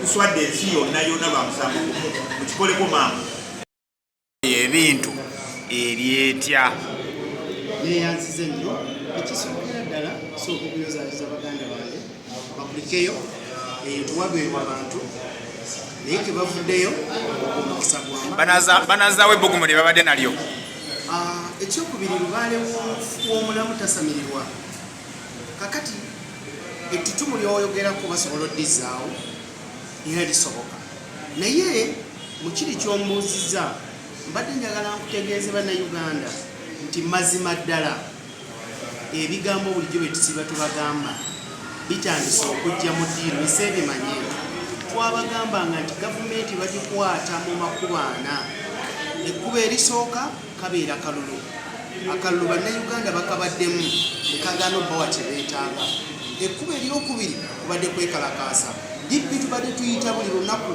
Tuswadde ensi yonna yonna lwa musango gumu. Mukikoleko mangu. Ebintu eryetya. Neyanzize nnyo. Ekisookera ddala, sooka okuyozaayoza baganda bange bakulikeyo eyo tuwabweru abantu, naye tebavuddeyo omukisa gwama. Banazaawo ebbugumu lye babadde nalyo. Ah, ekyokubiri, lubaale w'omulamu tasamirirwa. Kakati ettutumu lyoyogerako basobola oddizaawo, era lisoboka, naye mukiri kyombuuziza mbadde njagala nkutegeeze Bannayuganda nti mazima ddala ebigambo bulijjo bye tusiba tubagamba bitandise okujja mu ddiiro. Nseebimanye, twabagambanga nti gavumenti bagikwata mu makubo ana. Ekkubo erisooka kabeera kalulu. Akalulu Bannayuganda bakabaddemu ne kagaana obbawa kye beetaaga. Ekkubo eryokubiri kubadde kwekalakaasa. DP tubadde tuyita buli lunaku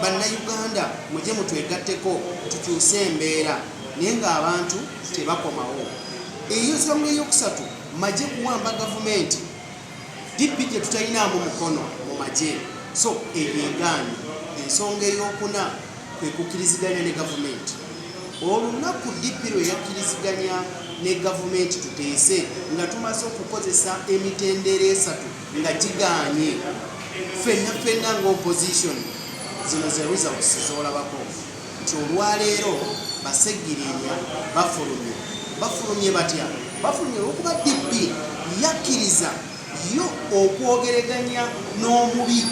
Bannayuganda, mujye mutwegatteko tukyuse embeera, naye ng'abantu tebakomawo. Eyo nsonga. Eyokusatu, magye kuwamba gavumenti. DP gye tutalinaamu mukono mu magye, so eyo egaanye. Ensonga eyokuna kwe kukkiriziganya ne gavumenti. Olunaku DP lwe yakkiriziganya ne gavumenti tuteese nga tumaze okukozesa emitendera esatu nga gigaanye ffenna ffenna nga opposition, zino ze results zolabako nti olwaleero Baseggirinya bafulumye. Bafulumye batya? Bafulumye olwokuba DP yakkiriza yo okwogeraganya n'omubi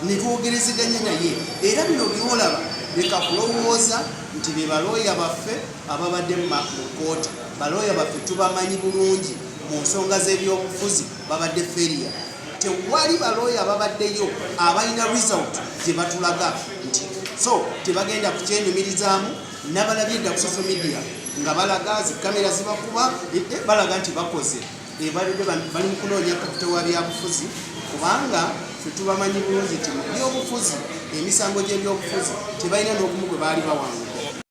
ne twogerezeganya naye. Era bino byolaba, leka kulowooza nti be balooya baffe ababadde mu kkooti. Balooya baffe tubamanyi bulungi mu nsonga z'ebyobufuzi, babadde failure. Tewali balooya babaddeyo abalina result gye batulaga nti so tebagenda kukyenyumirizaamu. Nabalabye dda ku social media nga balaga zi kamera zibakuba, balaga nti bakoze. Balidde bali mu kunoonya capital wa byabufuzi, kubanga ffe tubamanyi bulungi nti mu byobufuzi, emisango gy'ebyobufuzi, tebalina n'ogumu gwe baali bawangudde.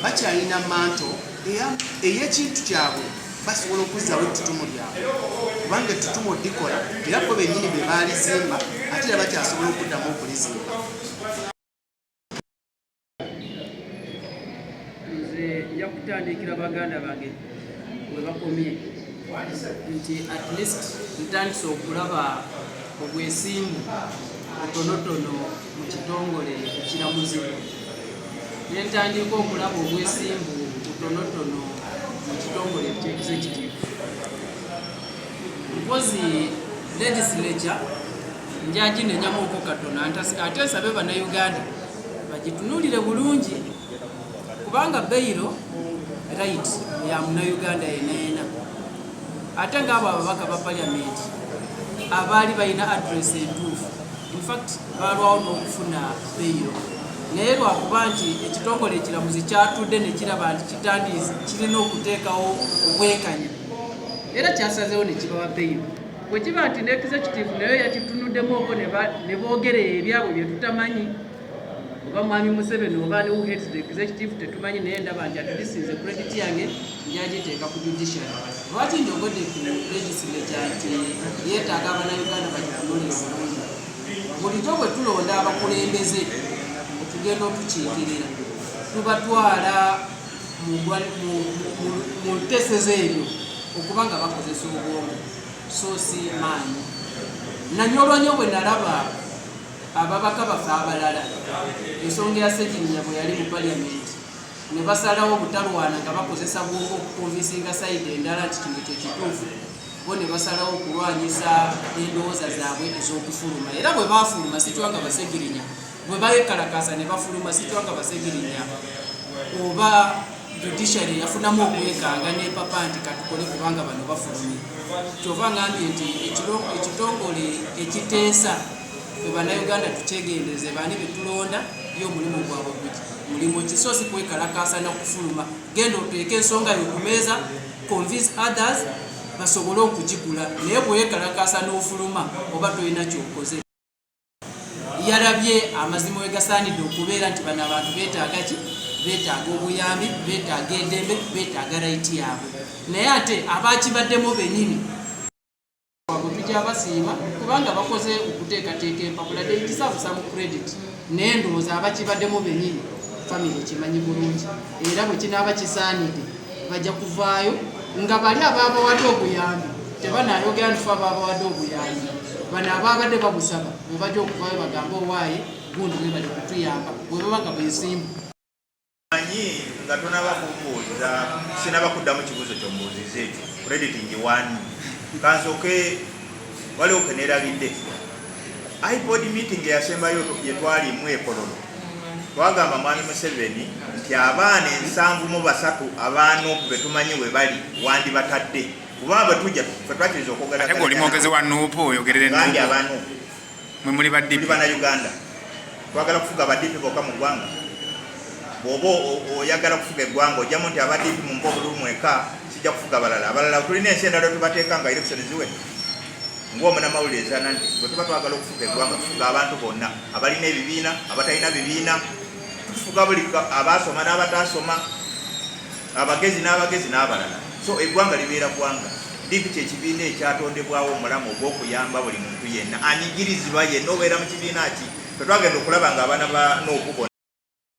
Bakyalina manto ey'ekintu kyabwe, basobola okuzzaawo ettutumu lyabwe, kubanga ettutumu odikola era bo bennyini be baalizimba, ate era bakyasobola okuddamu okulizimba. Nze nja kutandikira baganda bange we bakomye, nti at least ntandise okulaba obwesimbu butonotono mu kitongole ekiramuzi, nentandika okulaba obwesimbu butonotono mu kitongole eky'executive. Mpozi legislature njaginenyamuko katono, ate nsabe Bannayuganda bagitunuulire bulungi, kubanga bail right ya Munnayuganda yena yena. Ate ngaabo ababaka ba Parliament abaali balina address entuufu, infact balwawo n'okufuna bail, naye lwakuba nti ekitongole ekiramuzi kyatudde ne kiraba nti kitandise kirina okuteekawo obwenkanya, era kyasazeewo ne kibawa bail. Bwe kiba nti ne executive nayo yakitunuddemu okwo ne boogera ebyabwe bye tutamanyi, oba Mwami Museveni oba ne who heads the executive tetumanyi, naye ndaba nti at least nze credit yange njagiteeka ku judiciary. Lwaki njogodde ku legislature nti yeetaaga Abannayuganda bagitunuulire bulungi? Bulijjo bwe tulonda abakulembeze okugenda otukiikirira, tubatwala mu nteesezo eryo okuba nga bakozesa obwongo so si maanyi. Nanyolwa nnyo bwe nalaba ababaka baffe abalala, ensonga ya Segirinya bwe yali mu Paliamenti, ne basalawo obutalwana nga bakozesa bwongo okuconvincinga side endala nti kino kyekituufu, bo ne basalawo okulwanyisa endowooza zaabwe ez'okufuluma. Era bwe bafuluma, sitwanga Basegirinya bwe bayekalakasa ne bafuluma, sitwanga Basegirinya oba judiciary yafunamu okwekanga nepapa nti katukole kubanga bano bafulumye. Kyova ngambye nti ekitongole ekiteesa, fe Bannayuganda tukyegendereze baani betulonda, ye omulimu gwabwe guki, mulimu ki, so si kwekalakasa nakufuluma. Genda oteeke ensonga yo ku meeza, convince others basobole okugigula, naye bwewekalakasa n'ofuluma oba tolina kyokoze. Yalabye amazima we gasaanidde okubeera nti bano abantu beetaaga ki? Beetaaga obuyambi, beetaaga eddembe, beetaaga right yaabwe, naye ate abakibaddemu benyini. Lukwago tujja basiima kubanga bakoze okuteekateeka empapula. They deserve some credit, naye ndowooza abakibaddemu bennyini, family ekimanyi bulungi, era bwe kinaaba kisaanidde bajja kuvaayo nga bali abaabawadde obuyambi tebanayogera nti fe abaabawadde obuyambi. Bano abaabadde babusaba bwe bajja okuvaayo bagambe, "Owaaye gundi webali kutuyamba," bwe baba nga bwesimbu. Manyi nga tonaba kumbuuza, sinaba kuddamu kibuuzo kyombuuziza ekyo, credit ngiwani. Kansooke waliwo keneerabidde. IPOD meeting eyasembayo yetwalimu ekololo, twagamba Mwami Museveni nti abaana 73 abaana betumanyi we bali wandibatadde, kuba bwe tujja fe twakiriza okwogera. Ate gwe oli mwogezi wa NUP, oyogerere. Gambye NUP. Abantu Mwe muli ba tuli DP. Bannayuganda. Twagala kufuga ba DP bokka mu ggwanga? Bw'oba oyagala kufuga eggwanga, ojjamu nti aba DP mumpa obululu mweka, sijja kufuga balala. Abalala tulina ensi endala tubateeka nga election ziwe. Ng'omunamawulire ezana nti bwe tuba twagala okufuga eggwanga, tufuga abantu bonna, abalina ebibiina, abatalina bibiina, tufuga buli abaasoma n'abataasoma, abagezi n'abagezi n'abalala. So eggwanga libeera ggwanga. DP kyekibiina ekyatondebwawo omulamu ogw'okuyamba buli muntu yenna anyigirizibwa yenna, obeera mu kibiina ki. Fetwagenda okulaba nga abaana ba NUP bonna